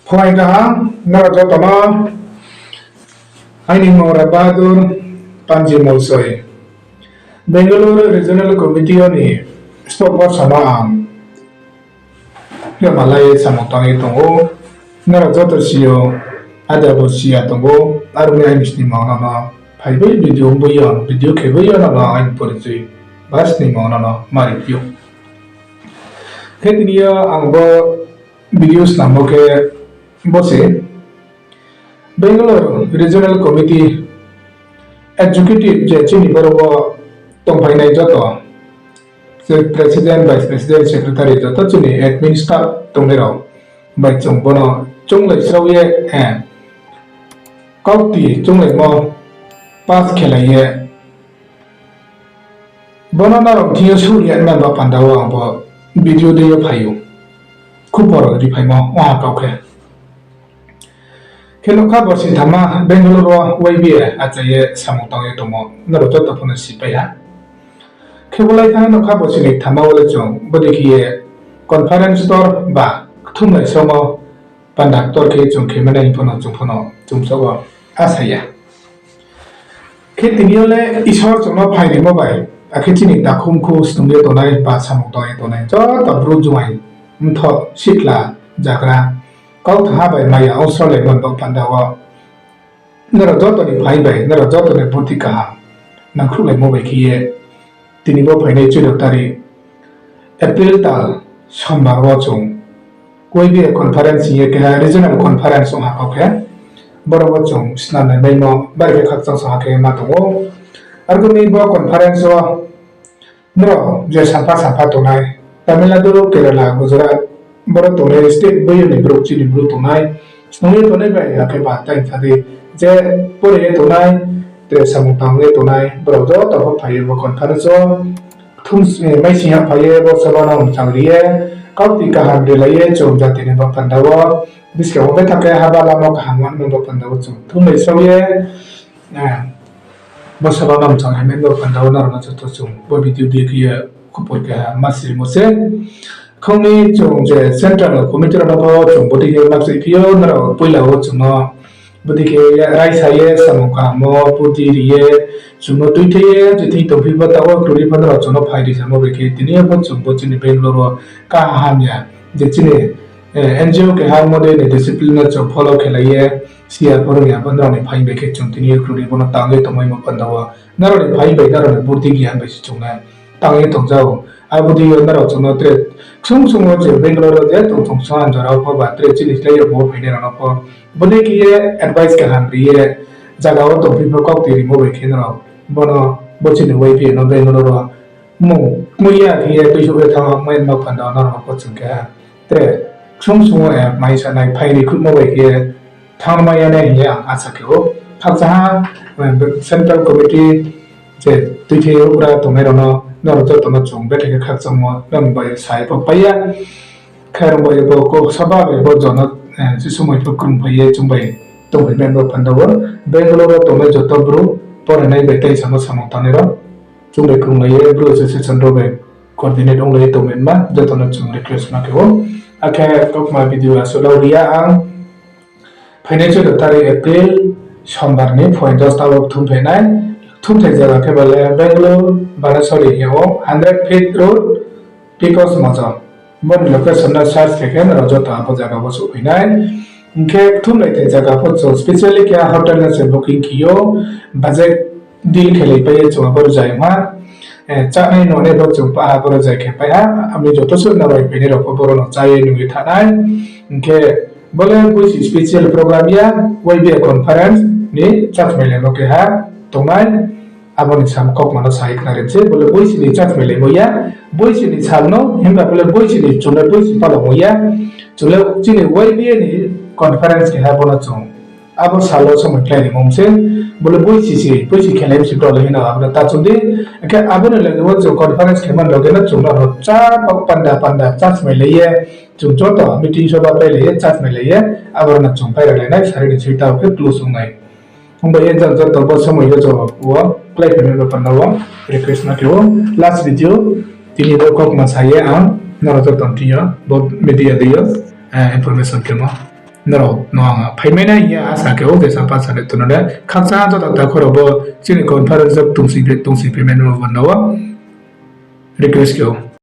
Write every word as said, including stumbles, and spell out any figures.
Phuaing kaham, nrao joto no. Aini mmung Ram Bahadur Panji Molsoi. Bangalore Regional Committee yo ni spokesperson no ang yamalai ye samung tang ye tong ou. Nrao joto si ou, ada bo si ya tong ou, aro ni aini sningmo no no phai bai video ong bai yo, video khe bai yo no no aini porichoi ba sningmo no no mari phi ou. Khe tini yo ang bo video snamo khe bo se Bangalore Regional Committee Executive je chini boro wo tongphainai joto, je President, Vice President, Secretary joto chini admin staff tongnai rao bai chung bono chounglai srao ye, eh, kaukti chounglaimo pass khelai ye, bono nrao thing yo suri ya nai ba panda wo ang bo video dei yo phai ou. Khupor riphaimo ong ha kau khe. Khe nougkha borsi thama Bangalore wo Y B A achai ye samung tang ye tongmo nrao joto pho no sipai ha. Khe bo lai thanng nougkha borsi ni thama wo le chung bodei khe ye conference ktor ba kthumlai srao no panda ktor khe chung khe manai pho no chung pho no chung sabo asa ya. Khe tini yo le Isor chung no phairimo bai, akhe chini takhumkhu snung ye tongnai ba samung tang ye tongnai joto bru juaing, mthoh, sihkhla, jagra, kauthaha bai maya ongsorlaimo ni baoh panda wo nrao joto ni phaing bai, nrao joto ni burti kaham nangkhruhlaimo bai khe ye, tini bo phainai chuido tarik April tal sombar wo chung Y B A conference hing ye keha regional conference ong ha kau khe, boro wo chung snamnai maimo bari khe khakchang song ha khe ma tong ou. Arphuh ni bo conference wo nrao je sampha sampha tongnai, Tamil Nadu, Kerala, Gujarat, boro tongnai state boi yo ni brouh, chini brouh tongnai, snung ye tongnai bai, akhe ba tang tha di, je pore ye tongnai, tre samung tang ye tongnai, brao joto pho phai ye bo conference wo, kthum, eh, maising ha phai ye bo sabha no mchang ri ye, kaukti kaham rilai ye, chung jati ni bo panda wo, buskang wo betha khe haba lama kaham wan bo panda wo chung kthumlai srao ye, eh, bo sabha no mchang haimai bo panda wo nrao no joto chung bo video dei khe ye khupor keha ma sirimo se. Khong ni chung je central committee rao no pho chung bodei khe ma kchai phi ou, nrao poila wo chung no bodei khe raisa ye samung kaham wo burti ri ye, chung no tuithei ye, tuithei tongphi pho taoh wo kroi pho nrao chung no phai ri samo bai khe tini yo pho chung bo chini Bangalore wo kaham ya, je chini, eh, N G O keha model ni discipline no chung follow khelai ye, siya pho rung ya pho nrao ni phaing bai khe chung tini yo kroi pho no tang ye tongmaimo panda wo, nrao ni phaing bai nrao ni burti giyan bai se chung nai tang ye tong jao. Abo dei yo nrao chung no tre ksung ksung wo je Bangalore wo je tong tong song jora wo pho ba tre chini slái yo bo phainai rao no pho bodei khe ye advice kaham ri ye, zaga wo tongphi pho kaukti rimo bai khe nrao bono bo chini Y B A no Bangalore wo mung kmui ya khe ye tuisouh ye thanng mai no panda wo nrao no pho chung keha tre ksung ksung wo, eh, mai sanai phai ri khutmo bai khe thanngmai ya nai hing ye ang asa khe ou. Khakchang ha, eh, central committee je tuithei houhgra tongnai rao no, nrao joto no chung betha khe khakchangmo nrao bai sa ye pho pai ya. Khe rung bai bo ko sabha bai bo jono, eh, je somoi pho krung phai ye chung bai tongphai nai bo panda wo. Bangalore wo tongnai joto bru porainai bai tei samo samung tangnai rao chung bai krunglai ye bru association rao bai coordinate onglai ye tongmai ma joto no chung request ma khe ou. Akhe kaukma video asuh lau ri ya ang. Phainai chuido tarik April, sombar ni phuaing dosta wo kthumthai nai. Kthumthai zaga khe ba le Bangalore, Banasori hing ye o, hundred feet road, Picos Mojo. Bo ni location no search khe khe nrao joto abo zaga wo souhphai nai. Hing khe kthumlai thai zaga pho chung specially khe hotel no se booking khe ou, budget deal khelai pai ye chung abo rzaima. Eh, chánai nonai pho chung pah ha, boro zai khe pai ha, ami joto suh nrao bai phainai rao pho boro no chá ye nung ye thanng nai. Hing khe bo le boisi special program ya, Y B A conference ni chachmai le bo keha tongnai. Abo ni sam kaukma no sa ye khna ri se, bo le boisi ni chachmai le bo ya, boisi ni sal no, himba bo le boisi ni chung le boisi palao mo ya, chung le chini Y B A ni conference keha bo no chung abo sal wo somoi khlai rimo se, bo le boisi se, boisi khelai msi brao le hino abo no ta chung di. Akhe abo ni loge wo chung conference khe mani loge no chung no ro chá panda panda chachmai le ye, chung joto meeting soba pai le ye, chachmai le ye, abo no chung pai ra le nai, sari ni soita wo khe close ong nai. Himba ye jang joto bo somoi yo jo wo khlai phainai bo panda wo request ma khe ou. Last video, tini bo kaukma sa ye ang nrao joto thing yo bo media dei yo information khemo. Nrao no ang phaimai nai hing ye asa khe ou, je sapa sa le tong no le khakchang joto takhu rao bo chini conference wo tongsi phaimai no bo no request khe ou.